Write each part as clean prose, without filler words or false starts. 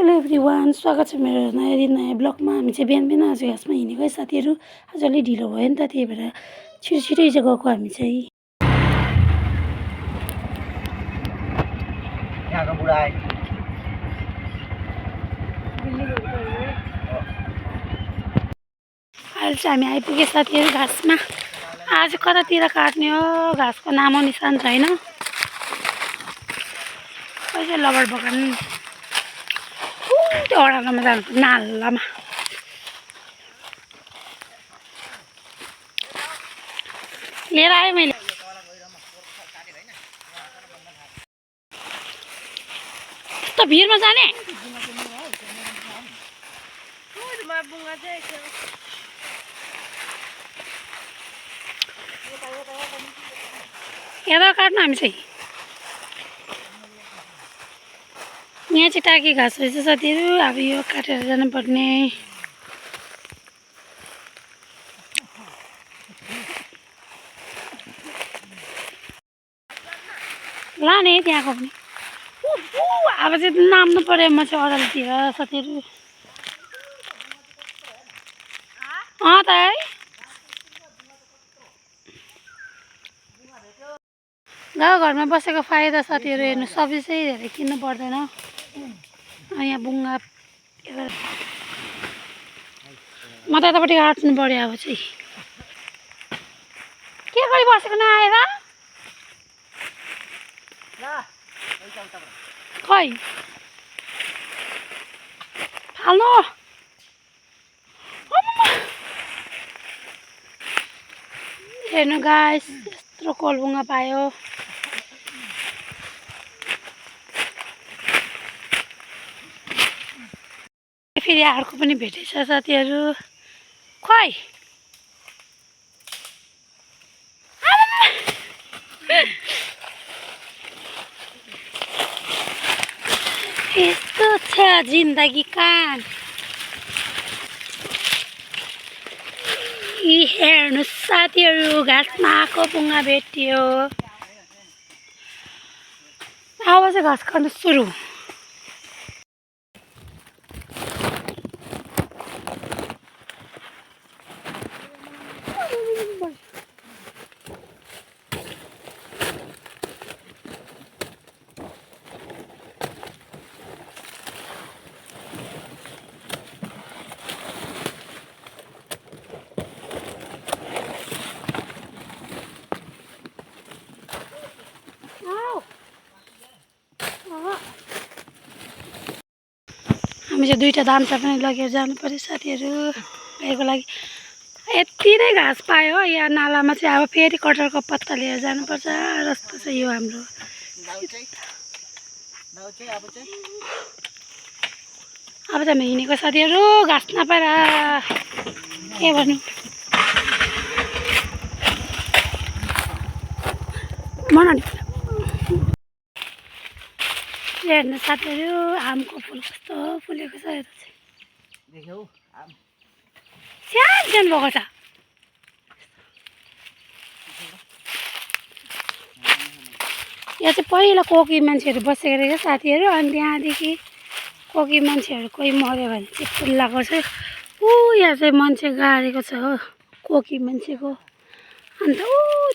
Hello everyone, स्वागत छ मेरो नयाँ दिन नयाँ ब्लगमा। हामी चाहिँ बिहान बिहान आज घाँसमा हिँडेको है साथीहरू। आज अलि ढिलो भयो नि त, त्यही भएर छिटो छिटै चाहिँ गएको हामी चाहिँ। अहिले चाहिँ हामी आइपुगे साथीहरू घाँसमा। आज कतातिर काट्ने हो, घाँसको नामो निशान छैन। अहिले लबर बगान त्यो ओह्रालोमा जानुपर्छ, नालामा। लिएर आएँ मैले। यस्तो भिरमा जाने यता काट्नु हामी चाहिँ। यहाँ चाहिँ टाकी घाँस रहेछ साथीहरू। अब यो काटेर जानुपर्ने। लाने त्यहाँको पनि। अब चाहिँ नाम्नु पर्यो म चाहिँ ओह्रालोतिर साथीहरू। त है गाउँघरमा बसेको फाइदा साथीहरू हेर्नु, सब्जी चाहिँ धेरै किन्नु पर्दैन। यहाँ बुङ्गा म त यतापट्टि काट्नु पर्यो। अब चाहिँ के गरी बसेको नआएर खै फाल्नु। हेर्नु गाइस, यत्रो कोलबुङ्गा पायो। फेरि अर्को पनि भेटेछ साथीहरू। खै यस्तो छ जिन्दगी कान। हेर्नु साथीहरू, घाँसमा आएको बुङ्गा भेटियो। अब चाहिँ घाँस काट्नु सुरु। हामी चाहिँ दुईवटा दाम्चा पनि लगेर जानु पर्यो साथीहरू गाईको लागि। यति नै घाँस पायो हो यहाँ नालामा चाहिँ। अब फेरि कटहरको पत्ता लिएर जानुपर्छ। रस्तो चाहिँ यो हाम्रो। अब चाहिँ हामी हिँडेको साथीहरू, घाँस नपाएर के भन्नु। हेर्नु साथीहरू, आमको फुल कस्तो फुलेको छ। यता चाहिँ सानो सानो भएको छ। यहाँ चाहिँ पहिला कोकी मान्छेहरू बसेको रहेछ साथीहरू। अनि त्यहाँदेखि कोकी मान्छेहरू कोही मऱ्यो भने चाहिँ फुल लगाएको छ। यहाँ चाहिँ मान्छे गाडेको छ हो, कोकी मान्छेको। अन्त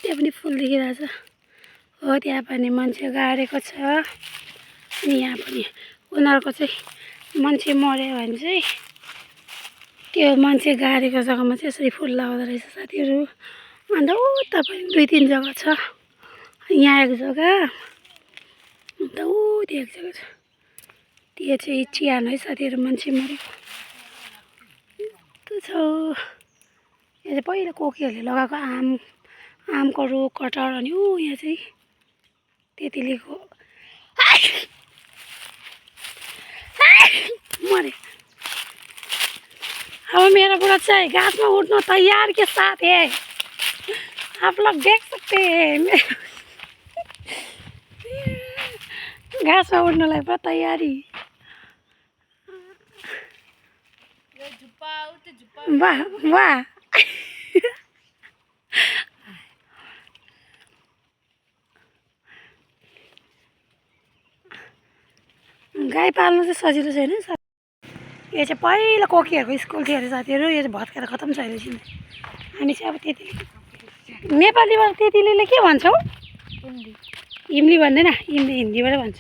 त्यहाँ पनि फुल देखिरहेछ हो, त्यहाँ पनि मान्छे गाडेको छ। अनि यहाँ पनि उनीहरूको चाहिँ मान्छे मऱ्यो भने चाहिँ त्यो मान्छे गाडेको जग्गामा चाहिँ यसरी फुल लगाउँदो रहेछ साथीहरू। अन्त उता पनि 2-3 जग्गा छ। यहाँ एक जग्गा, अन्त त्यो एक जग्गा छ। त्यो चाहिँ चिहान है साथीहरू, मान्छे मरेको यस्तो छ। यहाँ चाहिँ पहिला कोकीहरूले लगाएको आमको रुख, कटहर। अनि यहाँ चाहिँ तेत्तिलीको मरे। अब मेरा बुढ़ा चाहिँ घाँसमा उठ्न तैयार के साथ है। आप लोग देख सकते हैं घाँसमा उठ्नलाई पुरा तयारी। वाह वाह। गाई पाल्नु चाहिँ सजिलो छैन। यो चाहिँ पहिला कोकीहरूको स्कुल थियो अरे साथीहरू यो चाहिँ भत्केर खतम छ अहिले चाहिँ हामी चाहिँ अब त्यति नेपालीबाट त्यतिले के भन्छौ इम्ली भन्दैन इम्ली हिन्दीबाट भन्छ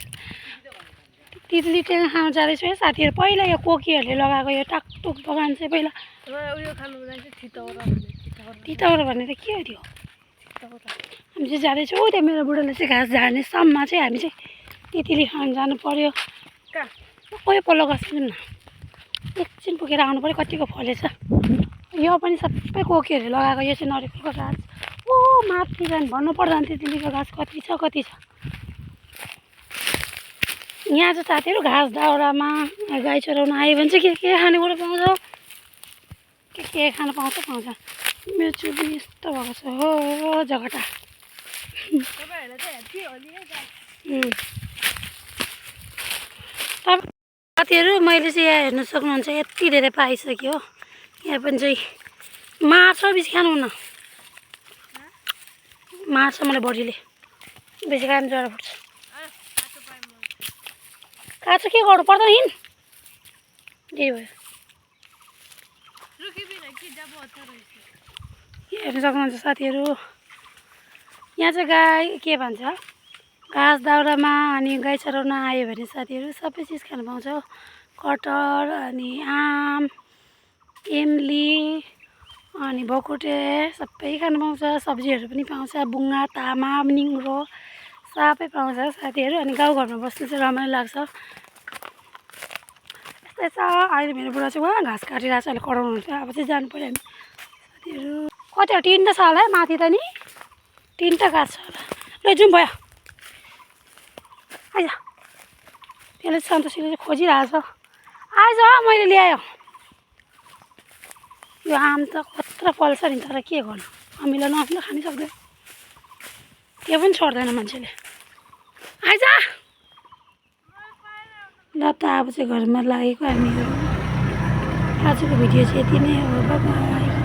तितली टेन खानु जाँदैछु है साथीहरू पहिला यो कोकीहरूले लगाएको यो टाकटुक बगान चाहिँ पहिला तितौरा भन्ने त के हो त्यो हामी चाहिँ जाँदैछौँ त्यहाँ मेरो बुढोले चाहिँ घाँस झार्ने सम्ममा चाहिँ हामी चाहिँ तितली खानु जानु पर्यो कोही पल्लो गएको न एकछिन पुगेर आउनु पर्यो कतिको फलेछ यो पनि सबै कोकीहरूले लगाएको यो चाहिँ नरिवलको घाँस ओ माथि जानु भन्नु पर्दैन तितलीको घाँस कति छ यहाँ चाहिँ साथीहरू घाँस दाउरामा गाई चराउन आयो भने चाहिँ के खाने कुरो पाउँछ के खानु पाउँछ मेरो चुली यस्तो भएको छ हो जगटा साथीहरू मैले चाहिँ यहाँ हेर्न सक्नुहुन्छ यति धेरै पाइसक्यो यहाँ पनि चाहिँ मार्छ बेसी खानुहुन्न मार्छ मलाई बडीले बेसी खानु ज्वरो फुट्छ काँचो के गर्नु पर्दैन हिँड त्यही भयो हेर्नु सक्नुहुन्छ साथीहरू यहाँ चाहिँ गाई के भन्छ घाँस दाउरामा अनि गाई चराउन आयो भने साथीहरू सबै चिज खानु पाउँछ कटहर अनि आम इमली अनि भकुटे सबै खानु पाउँछ सब्जीहरू पनि पाउँछ बुङ्गा तामा निङ्ग्रो सबै पाउँछ साथीहरू अनि गाउँघरमा बस्नु चाहिँ रमाइलो लाग्छ यस्तै छ अहिले मेरो बुढा चाहिँ उहाँ घाँस काटिरहेको छ अहिले कराउनु हुन्छ अब चाहिँ जानु पऱ्यो हामी साथीहरू कतिवटा तिनवटा छ होला है माथि त नि तिनवटा घाँस छ होला ल जाउँ भयो आइज त्यसले सन्तोषीले चाहिँ खोजिरहेको छ आइज मैले ल्यायो यो आम त कत्रो फल्छ नि तर के गर्नु अमिलो नअमिलो खानै सक्दैन त्यो पनि छोड्दैन मान्छेले आइज ल त अब चाहिँ घरमा लागेको हामीहरू आजको भिडियो चाहिँ यति नै हो बाइ बाइ